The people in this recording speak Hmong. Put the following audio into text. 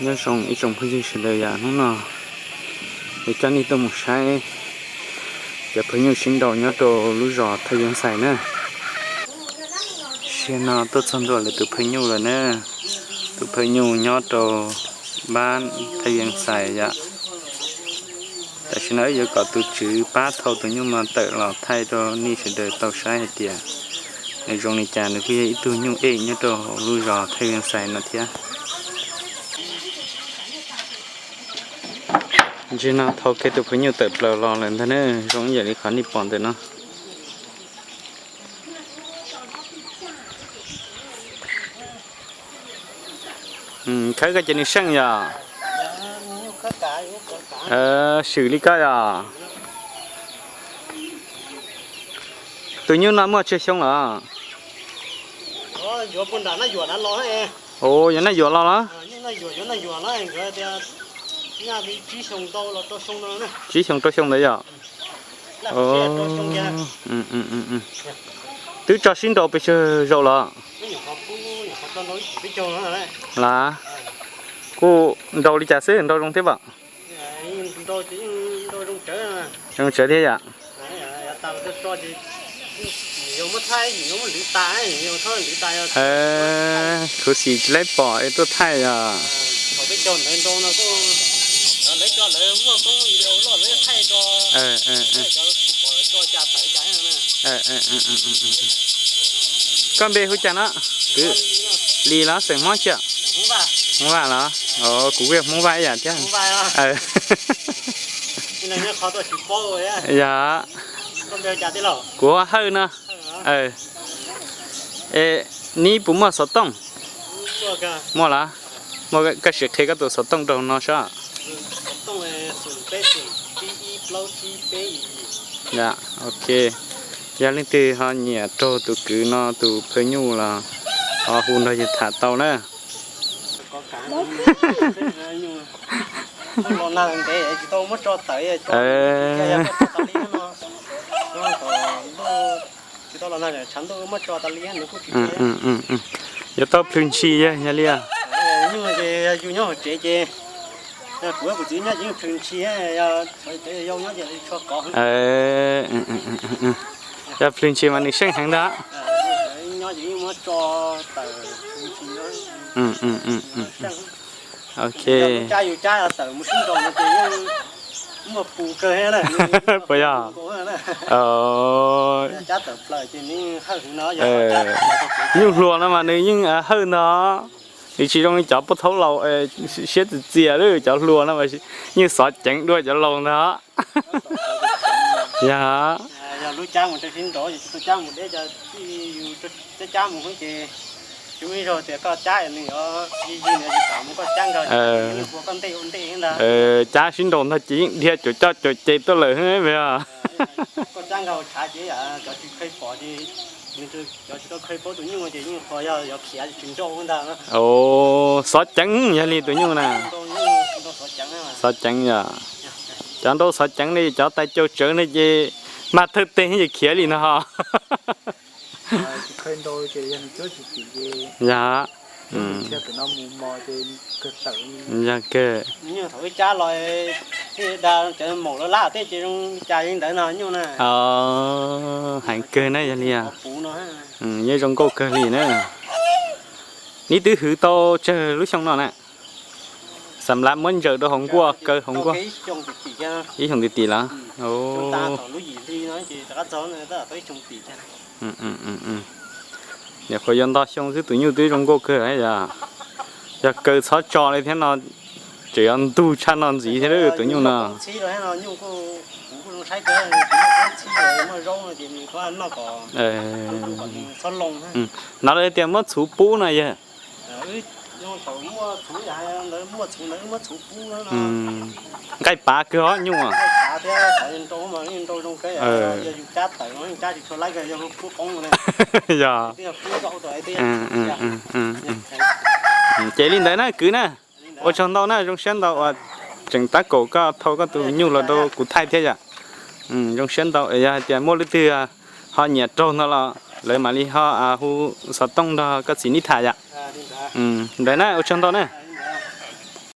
Nyob zoo ib tsoom phooj ywg sawv daws, yam hnub no es coj nej tuaj mus saib cov phaj nyuj sib nraus nyob rau lub zos Thaj Vias Xais na. Sim no tuaj txog ntua lawv tus phaj nyuj lawm na. Tus phaj nyuj nyob rau npab Thaj Vias Xais yom. Tam sim no wb yuav kom tus tswv pab thau tus nyuj no tawm los thaij rau nej sawv daws tau saib hais tias nws zoo li cas, nws kuj yog ib tug nyuj ej nyob rau lub zos Thaj Vias Xais no thiab. Ntsis no thau kiag tus phaj nyuj tawm plaws los lawm ntag na, zoo ib yam li qhov nej pom ntawm no. Khawb koj ces nws seej yom. Swm li koj yom. Tus nyuj no muaj tsawg xyoo los? Ua, yuav naj yuam los los? Tsib xyoo rau xyoo ntawd yom. Twb tso sib nraus pes tsawg zaus los? Las, kuj nraus li cas xwb nraus zoo thiab pom? Zoo tsawv thiab yom. Khuv xim tsis laib pom es tuaj thaij yom. Koj npe hu cas no? Lis los xeem Hmoob tsi? Hmoob Vaj los? Kuv kuj yog Hmoob Vaj ib yam thiab. Yog, kuv hu Hawj no. Es neb puas muaj xov tooj? Muaj los? Muaj koj sim qhia koj tus xov tooj rau no saib. Ok, yog leej twg ho nyiam raug tus kwv no tus phaj nyuj los ho hu nrog yawg tham tau na. Yuav tau plhws ntshis yog li os. Yog plhws ntshis mas nws seej heev ntag. Ok. Puas yog? Nyuj hluas no mas nws yeej hawj ntag. Nws tsis zoo li cov paj thaub laus siab txias txias lawm, cov hluas no mas yeej xov ceev dua cov laus ntag. Yog. Cab sib nraus ntag ces yeej dhia cuam coj cuam ces tuaj lawm os. Xov ceev yog li tus nyuj na. Xov ceev yog. Cov nraus xov ceev ne, cov tais caus tsawv ne ces mag thawj teg ces khiav li no ho. Yog. Yog kawg. Heev kawg na yog li. Nyob zoo nkauj kawg li na. Neb twb hwv tau tsawg lub xyoo no na? Xam lav muab ntsaws rau hauv nkuaj kaw hauv nkuaj. Ib xyoo tim tim los? Nyuam qhuav yuav nto xyoo xwb tus nyuj twb zoo nkauj kawg yog. Yog kaw txhob tso li thiab no, tseem yuav ntug tshaj no ntxiv thiab tus nyuj no. No lawv tias muab txhuv pub no yog. Nqaij pav kawg os nyuj. Yog. Ces li ntawd na kwv na. Ua tsaug ntau na, zoo siab ntau uas tseem tab kaum koj thau koj tus nyuj los rau kuv thaij thiab yom. Zoo siab ntau, yog hais tias muaj leej twg ho nyiam raug no los lawv mam li ho hu xov tooj nrog koj txiv neb tham yom. Ntawd na, ua tsaug ntau na.